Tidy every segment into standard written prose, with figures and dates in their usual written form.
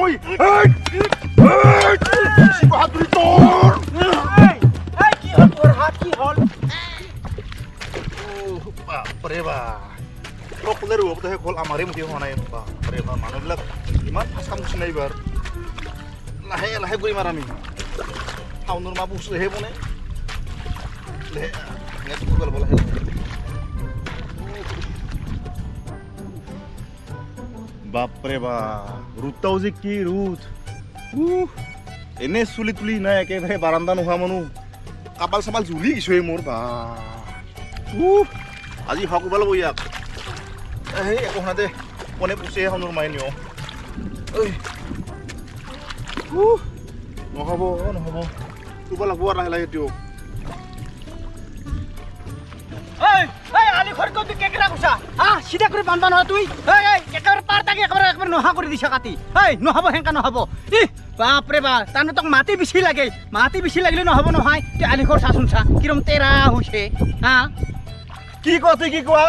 মই বাহাদুৰি তোৰ। কি হ'ল তোৰ হাত? কি হ'ল? বাপৰে বাপ, অকলে ৰুব শেষ হ'ল, আমাৰে মুঠি হোৱা নাই। বাপৰে বাপ, মানুহবিলাক ইমান ফাষ্ট কাম কৰিছে নাই। এইবাৰ লাহে লাহে কৰিম আৰু আমি। শাওনৰ মাহ বস্তুহে বনে। লাহে কৰিব লাগিব, লাহে লাহে। বাপৰে বাপ, ৰ'দটাও যে কি ৰ'দ! উহ, এনে চুলি তুলি নাই, একেবাৰে বাৰান্দা নোহোৱা মানুহ। কাপাল চাপাল জ্বলি গৈছে মোৰ বা। উহ, আজি হক কৰিব লাগিব ইয়াক। সেই একো শুনা দে, কোনে পুছে শাওনৰ মায়ে নিয়। ঐ, উহ, নহ'ব নহ'ব, ৰুব লাগিব আৰু লাহে লাহে দিয়ক। এই এই, আলি খৰ তুই কেকেৰা কৈছা হা? চিধা কৰি বান্ধবা নহয় তুই। এই এই, একেবাৰে পাৰ তাকে একেবাৰে একেবাৰে নোহা কৰি দিছা কাটি। এই নহ'ব, সেনেকা নহ'ব। ই বাপৰে বাপ, তাৰমানে তোক মাটি বেছি লাগে। মাটি বেছি লাগিলে নহ'ব নহয়। তুই আলিখৰ চাচোন চা, কিৰম তেৰা হৈছে হা? কি কোৱা তুই? কি কোৱা?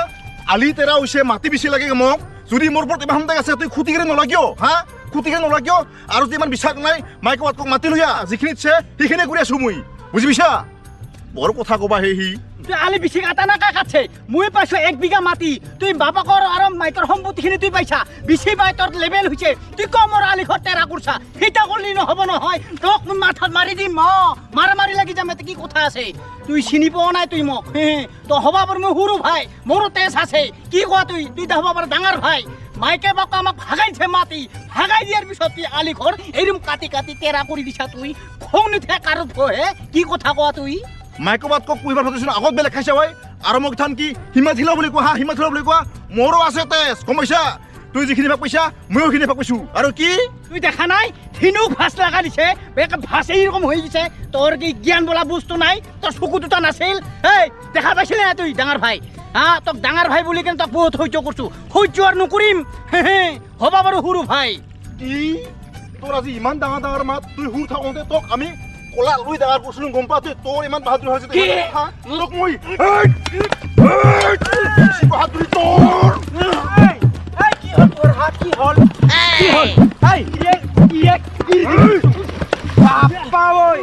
আলি তেৰা হৈছে, মাটি বেছি লাগে মোক? যদি মোৰ ওপৰত ইমান সন্দেহ আছে, তুই খুটি কৰি নলা কিয় হা? খুটি কৰি নলা কিয়? আৰু যদি ইমান বিশ্বাস নাই, মাইক বাপকক মাতি লৈ আহ। যিখিনি ইচ্ছে সেইখিনিয়ে কৰি আছো মই, বুজি পাইছা? বৰ কথা ক'বা সেই সি। তুই আলি বেছি কাটা না কাই কাটছে? মই পাইছো 1 বিঘা মাটি। তুই বাপকৰ আৰু মাইকৰ সম্পত্তিখিনি তুই পাইছা বেছি পাই, তোৰ লেবেল হৈছে। তুই কমৰ আলিখৰ তেৰা কৰছা, সেইটা কৰলি নহ'ব নহয়। তোক মই মাথাত মাৰি দিম। অ, মাৰা মাৰি লাগি যাম। ইয়াতে কি কথা আছে? তুই চিনি পোৱা নাই তুই মোক। তই হ'ব পাৰ মই সৰু ভাই, মোৰো তেজ আছে। কি কোৱা তুই? তুই হ'ব পাৰ ডাঙৰ ভাই। মাইকে বাপা আমাক ভাগাইছে মাটি। ভাগাই দিয়াৰ পিছত তুই আলিখৰ এইৰম কাটি কাটি তেৰা কৰি দিছা। তুই খং নুঠে কাৰো হে? কি কথা কোৱা তুই? মাইক বাপকক পুহিবাৰ ভাবিছো, আগত বেলেগ খাইছা ভাই। আৰু মোক থান কি সীমা থিলা বুলি কোৱা হা? সীমা থিলা বুলি কোৱা? মোৰো আছে তেজ, গম পাইছা? তুই যিখিনি ভাগ পাইছা, ময়ো সেইখিনি ভাগ পাইছো। আৰু কি? তুই দেখা নাই, থিনু ভাঁজ লগাই দিছে, বেক ভাঁজ এইৰকম হৈ গৈছে। তোৰ কি জ্ঞান বোলা বস্তু নাই? তোৰ চকু দুটা নাছিল? এই দেখা পাইছিলি না তুই ডাঙৰ ভাই হা? তোক ডাঙৰ ভাই বুলি কেনে তোক বহুত সহ্য কৰছো, সহ্য আৰু নকৰিম। হ'বা বাৰু সৰু ভাই। কি তোৰ আজি ইমান ডাঙৰ ডাঙৰ মাত? তুই সুৰ থাকোঁতে তোক আমি কলা লৈ ডাঙৰ কৰিছিলো, গম পা তুই? তোৰ ইমান বাহাদুৰি হৈছে? কি? তোক মই বাহাদুৰি তোৰ। কি হ'ল তোৰ হাত? কি হ'ল? কি হ'ল? এই ইয়ে বাপ্পা ঐ,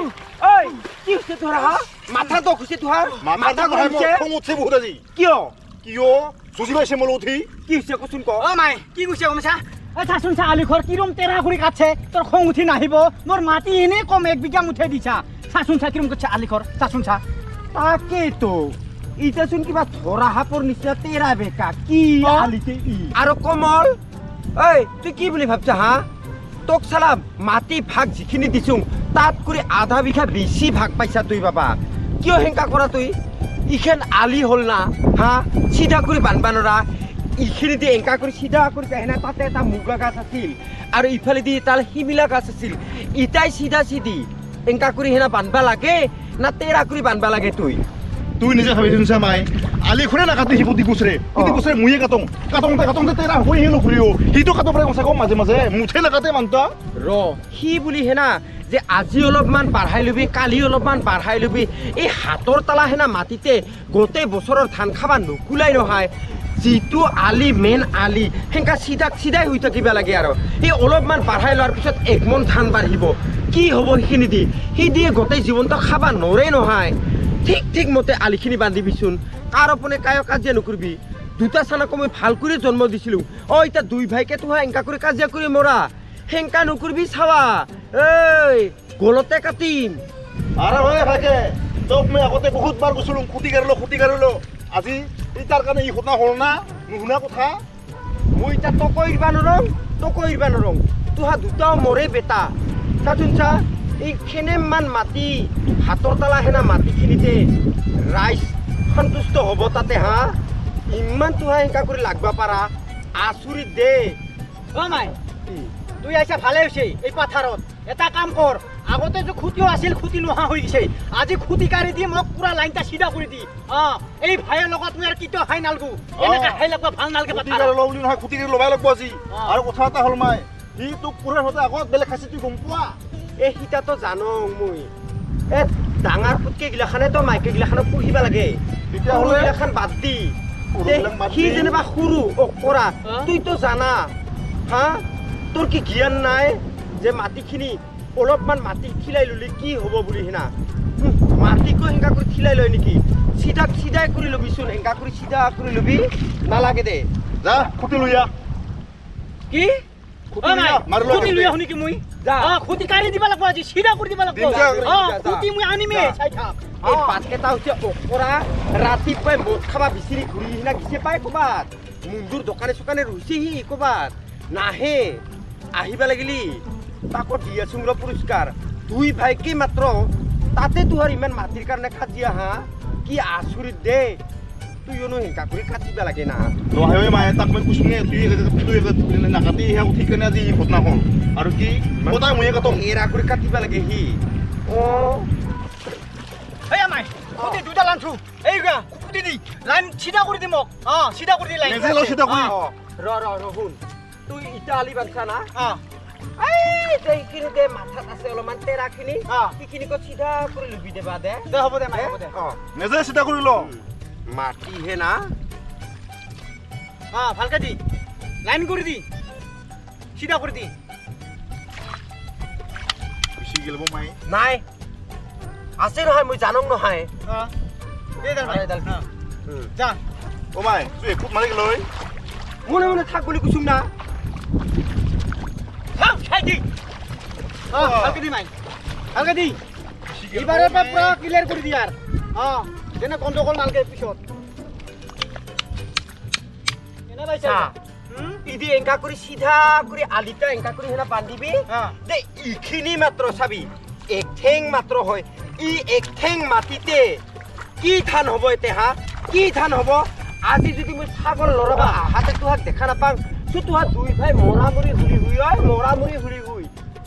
ঐ, কি হৈছে তোৰ হা? মাথা দুখ হৈছে তোহাৰ? মাথা গৰম হৈছে? খং উঠছে বহুত আজি। কিয়? কিয় যুঁজি পাইছে মোৰ উঠি? কি হৈছে কচোন ক। অ মাই, কি কৈছে গম পাইছা? এই চাচোন চা, আলিখৰ কিৰম তেৰা কৰি কাটছে। তোৰ খং উঠি নাহিব? মোৰ মাটি এনেই কম, 1 বিঘা মুঠে দিছা। চাচোন চা, কিৰম কৰিছে আলিখৰ, চাচোন চা। তাকেইতো, ইতাচোন কিবা ধৰা সাপৰ নিচিনা তেৰা বেকা কি অ? আলিতে ই। আৰু কমল ঐ, তুই কি বুলি ভাবছা হা? তোক চালা মাটি ভাগ যিখিনি দিছো, তাত কৰি আধা বিঘা বেছি ভাগ পাইছা তুই বাবা। কিয় সেংকা কৰা তুই? ইখেন আলি হ'ল না হা? চিধা কৰি বানবা নৰা? ইখিনি দি এংকা কৰি চিধা কৰি যায় না, তাতে এটা মুগা গাছ আছিল আৰু ইফালেদি তাৰ শিমিলা গাছ আছিল। ইটাই চিধা চিধি এংকা কৰি সেনা বানবা লাগে না তেৰা কৰি বানবা লাগে তুই? তুই নিজে ভাবিছোন চা মাই, আলি খুৰে নাকাটে সি। প্ৰতি বছৰে প্ৰতি বছৰে ময়ে কাটং। কাটংতে কাটংতে তেৰা হৈ সি নঘূৰিও। সিটো কাটব পাৰে সঁচা কওঁ, মাজে মাজে মুঠে নাকাটে মানুহটা। ৰ, সি বুলি হেনা যে আজি অলপমান বাঢ়াই ল'বি, কালি অলপমান বাঢ়াই ল'বি, এই হাতৰ তালা হেনা মাটিতে গোটেই বছৰৰ ধান খাবা নুকুলাই নহয়। যিটো আলি মেইন আলি, সেনেকা চিধাক চিধাই হৈ থাকিব লাগে। আৰু এই অলপমান বাঢ়াই লোৱাৰ পিছত একমন ধান বাঢ়িব, কি হ'ব সেইখিনি দি? সি দিয়ে গোটেই জীৱনটো খাবা নৰে নহয়। ঠিক ঠিক মতে আলিখিনি বান্ধিবিচোন। কাৰ অপনে কায়ো কাজিয়া নকৰিবি। দুটা চানাকো মই ভাল কৰি জন্ম দিছিলোঁ। অ, এতিয়া দুই ভাইকে তোহা এনেকা কৰি কাজিয়া কৰি মৰা, সেনেকা নকৰিবি চাবা। ঐ, গলতে কাটিম। আৰে ভাই ভাইকে, তোক মই আগতে বহুত বাৰ কৈছিলো, খুটি কাঢ়িলো, খুটি কাঢ়িলো। আজি এই তাৰ কাৰণে ই শুনা হ'ল না নুশুনা কথা। মই এতিয়া তকো এৰিবা নৰং, তকো এৰিবা নৰং। তোহা দুটাও মৰে বেটা। চাচোন চা, এই খেনেমান মাটি, হাতৰ তালা সেনা মাটিখিনিতে ৰাইজ সন্তুষ্ট হ'ব তাতে হা? ইমান তোহা এনেকা কৰি লাগবা পাৰা, আচৰিত দে। অ মাই, তুই আহিছা ভালে হৈছে। এই পথাৰত এটা কাম কৰ, আগতে যে খুটিও আছিল, খুটি নোহোৱা হৈ গৈছে। আজি খুটি কাঢ়ি দি মোক পুৰা লাইনটা চিধা কৰি দি। অ, এই ভাইৰ লগত মই আৰু কেতিয়াও খাই নালগো। এনেকে খাই লাগব ভাল নালগে খুটি পথাৰত। কাঢ়ি লওঁ বুলি নহয়, খুটি কাঢ়ি ল'বাই লাগব আজি। অ। আৰু কথা এটা হ'ল মাই, সি তোক পুৰাৰ হতে আগত বেলেগ খাইছে, তুই গম পোৱা? এই সীতাটো জানো মই। এ ডাঙৰ পুতকে গিলাখানে তো মাইকে গিলাখানক পুহিবা লাগে। তেতিয়াহ'লে গিলাখান বাদ দি। সৰুবিলাক বাদ সি দি। যেনিবা সৰু অকৰা। অ? তুইতো জানা হা? তোৰ কি জ্ঞান নাই? যে মাটিখিনি অলপমান মাটি খিলাই ল'লি কি হ'ব বুলি সিনা। মাটিকো সেনেকা কৰি খিলাই লয় নেকি? চিধা চিধাই কৰি ল'বিচোন, সেনেকা কৰি চিধা কৰি ল'বি। নালাগে দে। যা, খুটি লৈ আহ। কি? খুটি লৈ আহ, মাৰি ল। খুটি লৈ আহো নেকি মই? যা। অ, খুটি কাঢ়ি দিব লাগিব, আজি চিধা কৰি দিব লাগিব। দিম যা। অ। যা, যা। খুটি মই আনিমেই। যা। চাই থাক। এই বাটকেইটা হৈছে অকৰা, ৰাতিপুৱাই মদ খাবা বিচাৰি ঘূৰি সিনা গিছে পাই ক'বাত মুন্দুৰ দোকানে চোকানে ৰৈছেহি ক'বাত, নাহে। আহিবা লাগিলি তাকো দি আছোং ৰ পুৰস্কাৰ। দুই ভাইকে মাত্ৰ তাতে তোহাৰ ইমান মাটিৰ কাৰণে কাজিয়া হা, কি আচৰিত দে। তুইনো হেংকা কৰি কাটিবা লাগে না? নহয় মায়ে, তাক মই কৈছোঙে, তুই নাকাটি সেয়া উঠি কেনে আজি এই ঘটনা হ'ল আৰু কি সদায় ময়ে কাটো। এৰা কৰি কাটিবা লাগে সি, অ। এই মাই, খুটি দুটা লানছো। এই গা খুটি দি লাইন চিধা কৰি দি মোক। অ, চিধা কৰি দি লাইন। নিজে ল চিধা কৰি। অ, ৰ ৰ ৰ, শুন, তুই ইটা আলি বান্ধছা না? অ। এই দে, এইখিনি দে, মাথাত আছে অলপমান তেৰাখিনি। সেইখিনি ক'ত চিধা কৰি লবি দে বা দে। দে, হ'ব দে মাই, হ'ব দে। অ। নিজে চিধা কৰি ল। মাটিহে না। অ, ভালকে দি, লাইন কৰি দি, চিধা কৰি দি। গুচি গেল মায়ে। নাই, আছে নহয়, মই জানো নহয়। অ, এই দে মাই। এডাল। যা। অ মাই, তুই একোট মাৰি গেল। মনে মনে থাক বুলি কৈছোং না। থাক, খাই দি। অ, ভালকে দি মাই, ভালকে দি। এইবাৰৰ পৰা পুৰা ক্লিয়াৰ কৰি দি আৰু। অ, যেনে গণ্ডগোল নালগে পিছত। কেনে পাইছা? চা। ইদি এংকা কৰি চিধা কৰি আলিটা এংকা কৰি সেনা বান্ধিবি। দে, ইখিনি মাত্ৰ চাবি, এক ঠেং মাত্ৰ হয়। ই এক ঠেং মাটিতে কি ধান হ'ব এতে হা? কি ধান হ'ব? আজি যদি মই ছাগল লৰাবা আহাতে তোহাক দেখা নাপাং চো, তোহাক দুই ভাই মৰামৰি ঘূৰি হুই, ঐ, মৰামৰি ঘূৰি হুই।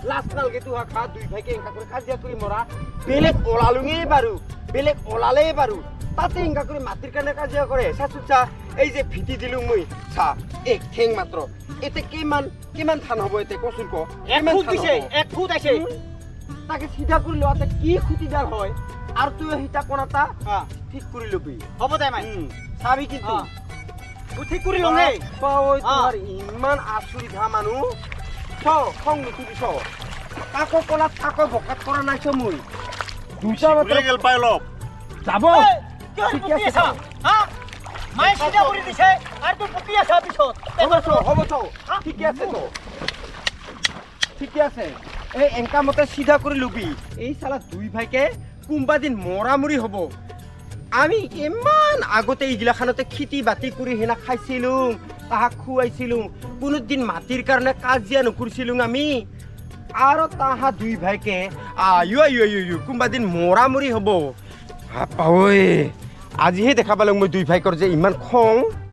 লাজ নালগে তোহাক হা, দুই ভাইকে এংকা কৰি কাজিয়া কৰি মৰা? বেলেগ ওলালোঙেই বাৰু, বেলেগ ওলালেই বাৰু, তাতে এংকা কৰি মাটিৰ কাৰণে কাজিয়া কৰে। চাচোন চা, এই যে ভিটি দিলো মই, চা, এক ঠেং মাত্ৰ, এতে কিমান কিমান ধান হ'ব এতে, কচোন ক? এক কিমান ফুট ধান দিছে। হ'ব? এক ফুট আছে। তাকে চিধা কৰি লোৱাতে কি খুটিডাল হয় আৰু তুই সীতা কোণাটা ঠিক কৰি ল'বি। হ'ব দে মাই। চাবি কিন্তু। মই ঠিক কৰি লওঁ দেই। বাপ্পা ঐ, তোমাৰ ইমান আচৰিত হা মানুহ। চ, খং নুঠিবি, চ। কাকো কলাত কাকো বকাত কৰা নাই চ মই। দুটা মাত্ৰ গেল পাই অলপ। যাব। এই, কিয় ঠিকে বকি আছে। আছা হা? মায়ে চিধা কৰি দিছে আৰু তুই বকি আছা পিছত। হ'ব চ, হ'ব চ। ঠিকে আছে তো, ঠিকে আছে। এই এংকা মতে চিধা কৰি ল'বি। এই চালা দুই ভাইকে কোনোবা দিন মৰামৰি হ'ব। আমি ইমান আগতে এইগিলাখানতে খেতি বাতি কৰি সেনা খাইছিলো, তাহাক খুৱাইছিলো, কোনোদিন মাটিৰ কাৰণে কাজিয়া নকৰিছিলো আমি। আৰু তাহা দুই ভাইকে আয়ো আয়ো আয়ো আয়ো, কোনোবা দিন মৰামৰি হ'ব। বাপ্পা ঐ, আজিহে দেখা পালো মই দুই ভাইকৰ যে ইমান খং।